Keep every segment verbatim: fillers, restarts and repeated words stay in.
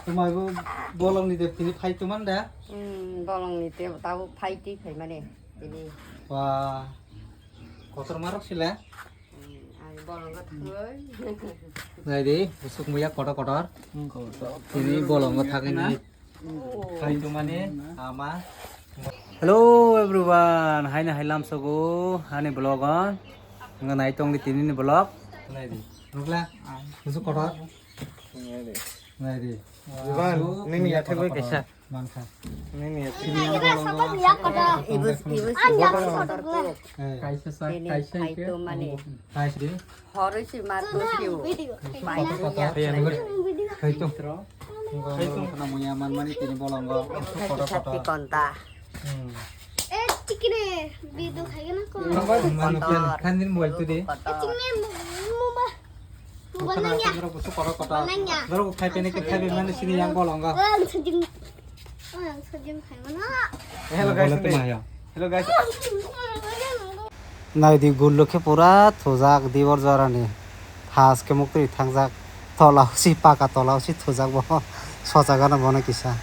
Tumai bo bolong ni de tini phai tuman da? Hmm, bolong ni te tabo phai ti phai mane tini. Wah, kotor marok sila? Hmm, ang bolong ko thangoi. Nai di, busuk muya kotor kotor. Tini bolong ko thangoi ni. Phai tumani ama. Hello everyone, haini hai lamsogo ani vlog on. Nga nai tong di tini ni vlog. Nai di. Nukla, musu kotor. Nai di. Iban, nini yathai bai kaisa. Mankha. Nini yathai. Ibus, ibus. Kaisa sa, kaisa ke. Kaisa di. Horoi si ma tu si u. Pai tu ya. Hai tu. Muya man mani tini bolong go. Kotor kotor. Konta. Hmm. Eh, chikine, bidu khai na ko. Manu pen, khan din mobile tu di. Eh, chikine, mu-, mu-, mobile nanya. Doro ko kotor kotor. Nanya. Doro ko khai pene ke khai pene mani sini yang bolong go. Oh, yang sajim. Oh, yang sajim khai mana? Hello guys. Hello guys. Nai di gullo khe pura thujak dibor jorani. Has khe muktwi thangjak. Tola si paka tola si thujak bo. Sochagano bono kisa.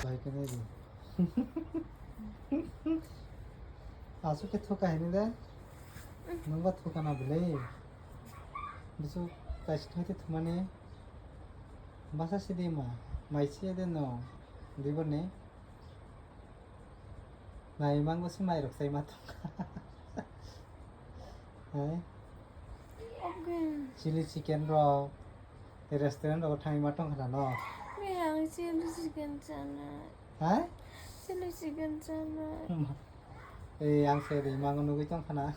Asuk khe thuka hini de. Nungba thuka na bwle. Bisu kaisa thangte thumani. Basa sidi ma. Mai siya de no. Dibor ni. Nai mango si mai rok sai ma tongkha. Hai. Chili chicken rok. Restaurant rok thangwi ma tongkha na no. Ang chili chicken chana. Hai? Chili chicken chana. Ei, ang se de imango nugui tongkha na.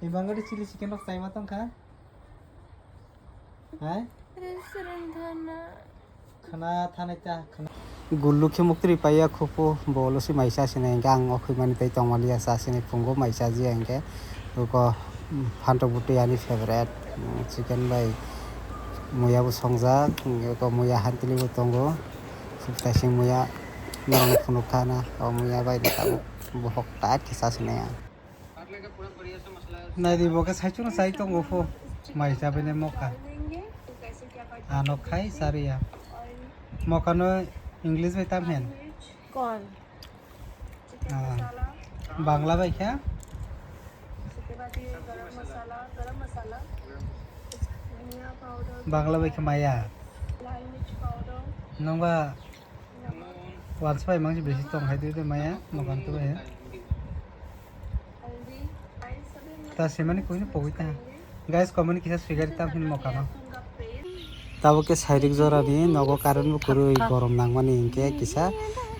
Imango de chili chicken rok sai ma tongkha. Hai? Restaurant thana. Khana thanai ta, khana. Gullu khe muktri paiya khupu bolo si maisa sini hingke ang okhoi mani tei tongmani ya sa sini phungo maisa ji hingke uko phantok butui ani favorite chicken bai muya bo songjak uko muya hantili bo tongo. Kaising muya norok phunuk kha na o muya bai ni tabuk bohok tait khe sa sinai ang. Nai di bo khe saichung sai tongo pho mai chabai nai mokha. Ano khai chariya. Mokha no English bai tam hen? Corn. Ah, Bangla bai khe? Bangla bai khe maya. Nongba wansa bai mangsi bisi tong hai de maya mokan tu bai. Ta semani koi no pogoi ta. Guys, comment kisa swigari tam hin mokano. Tabo ke sairik jora ni nogo current bo kwrwi gorom nangmani hinkhe kisa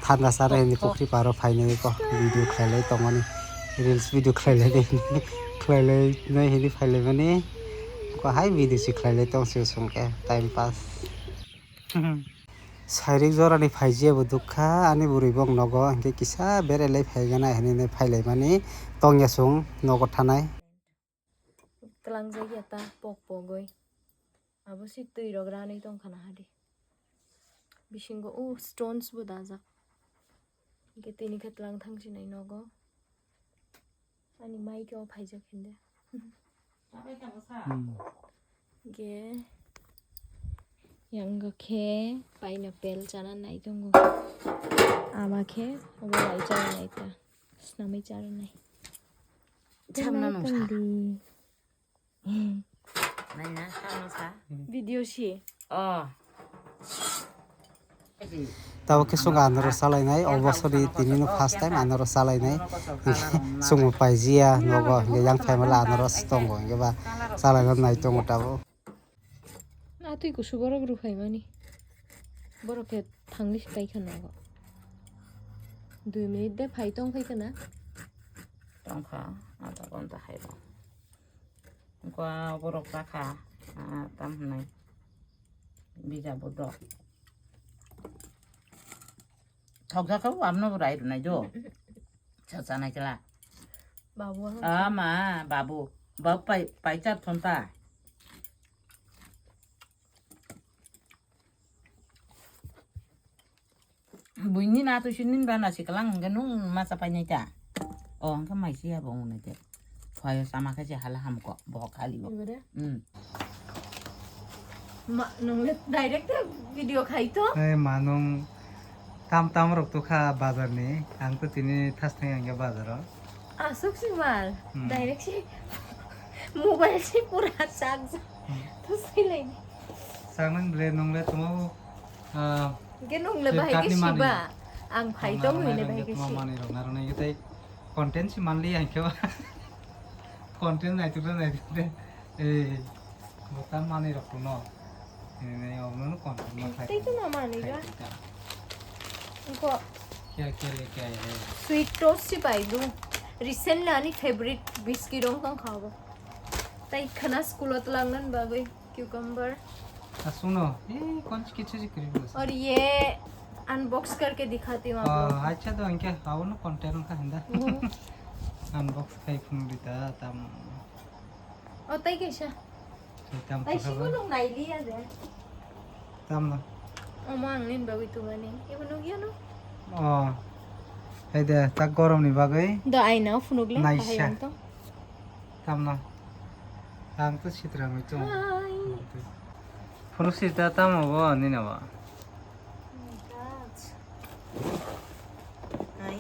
thanda sara hindi pukhri paro phainai ko video khlailai tongmani reels video khlailai de khlailai nai hindi phailaimani ko hai video si khlailai tong se songke time pass. Sairik jora ni phaiji abo dukha ani bwrwi bok nogo hinkhe kisa berelai phaigana hinwi phailaimani tongya song nogo thanai. Twlangjak ya ta pok pogwi. Abo si twi rok ranwi tongkha na hadi. Bisingo o stones bo dajak. Hingke tini khe twlang thang sinai nogo. Ani mai khe o phaijak hinde. Hmm. Hingke yang khe pineapple chana nai tongo. Ama khe obo bai chana nai ta. Snamwi chana nai. Chamna nung sa. Nai na, sa no sa. Video si. Oh. Tabo khe chwng anaros chalainai, o bosor ni tini no first time anaros chalainai. Chwngbo paijia nogo, hingke yang phaimala anaros tongo, hingke ba chalaina nai tongo tabo. Na twi kusu borok rw phaimani. Borok khe thangwi se kaikha nogo. Dui minute de phai tong phai khna. Tongkha, adha ghonta hai bo. Wngkha borok chakha, ah, tam hwnwi bija budok. Thokjakha bo, abono bo rai rwnai do. Cha chanai kla. Babu ang. Ah, ma, babu. Babu pai, pai char thonta. Buini na tu sinin ba na siklang hingke nung masa painai ta. O hingke mai siya bo ngunai te. Phayo sama khe se hala hamko bo khali bo. Ibere? Hmm. Ma, nung le direct video khai to? Eh, ma nung tam tam rok to kha bazar ni. Ang to tini thas thang yang bazar o. Asuk si mal. Hmm. Direct si mobile si pura charge. Hmm. To sai lai. Sang nang ble nung le tumo, ah, Ge nung le bahai Flipkart ke ni mani. Siba. Ang phai Ang to narwk nui le nairok bahai ke nge tumo si. Mani rok narwk nai ge tai content si man li ang khe ba. Content nai tu nai tu. Eh. Bo ta manwi rok no. Ini obo no kon ma khai. Tei to ma manwi ra. Khai ta. Ko. Kya kya le kya hai? Sweet toast si bai du. Recently ani favorite biscuit ong tong khabo. Tai khana school ot langnan bagwi cucumber. Asuno. Eh, kon kichu si kri bas. और ये unbox करके दिखाती हूँ आप लोग को। Acha to anke awno content kha hinda. Mhm. Unbox khai phung dita tam. O tai kaisa. Tam tai to simo khaba. Nung nailiya de. Tam no. Omo ang nin bagwi tubani. Ibo nukya no? Oh. Hai de, tak gorom ni bagwi. Do aina phunuk le. Naisa. Kahai ang to. Tam no. Ang to sitra mi to. Hai. Phunuk sita tam obo ni na ba. Oh my God. Hai.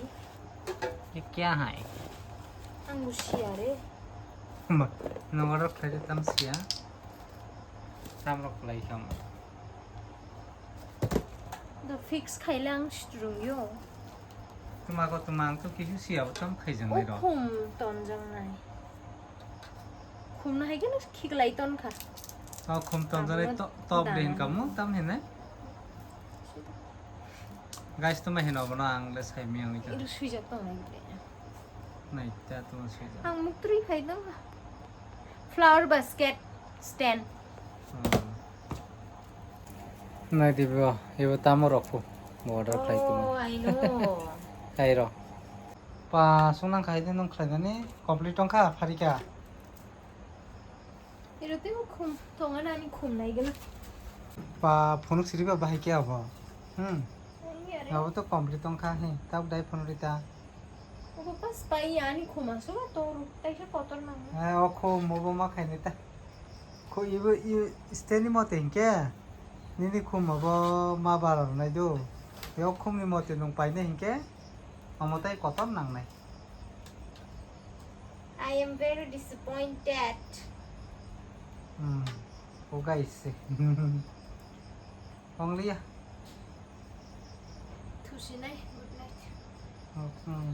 Ye kya hai? Ang bo siya re. Ma, no order khlai de tam siya. Tam rok khlai kam. Do fix khaile ang strung yo. Tuma ko tuma ang to kisu siya tam khai jang nai ro. Ukhum tonjang nai. Khum no hai khe no khiklai ton kha. O khum tonjak nai to-, top de hin kamu tam hin nai. Guys, tuma hin obo no ang le sai mi ang ita. Iru suijak tong nai de. Nai ta tuma suijak. Ang muk twi khai dong. Flower basket stand. Hmm. Nai di bo, ibo tamo rok pu. Order khlai tuma. Oh, I know. Hai ro. Pa, sung nang khai de nung khlai nani complete tong kha, phari kha. Iro tei bo khum tonga nani khum nai gana. Pa, phunuk siri ba bahai khe abo. Hmm. Abo to complete tong kha he. Tab dai phunuk rita. Obo pas pai ani khum aso ba toru. Tai khe kotor nang. Eh, o khum obo ma khai ni ta. Kho ibo i steni mote hinkhe nini khum abo ma bara rwnai do. Yo khum ni mote nung painai hinkhe omo tai kotor nangnai. I am very disappointed. Hmm. O guys se. Only ya. Thusinai, good night. Oh, hmm.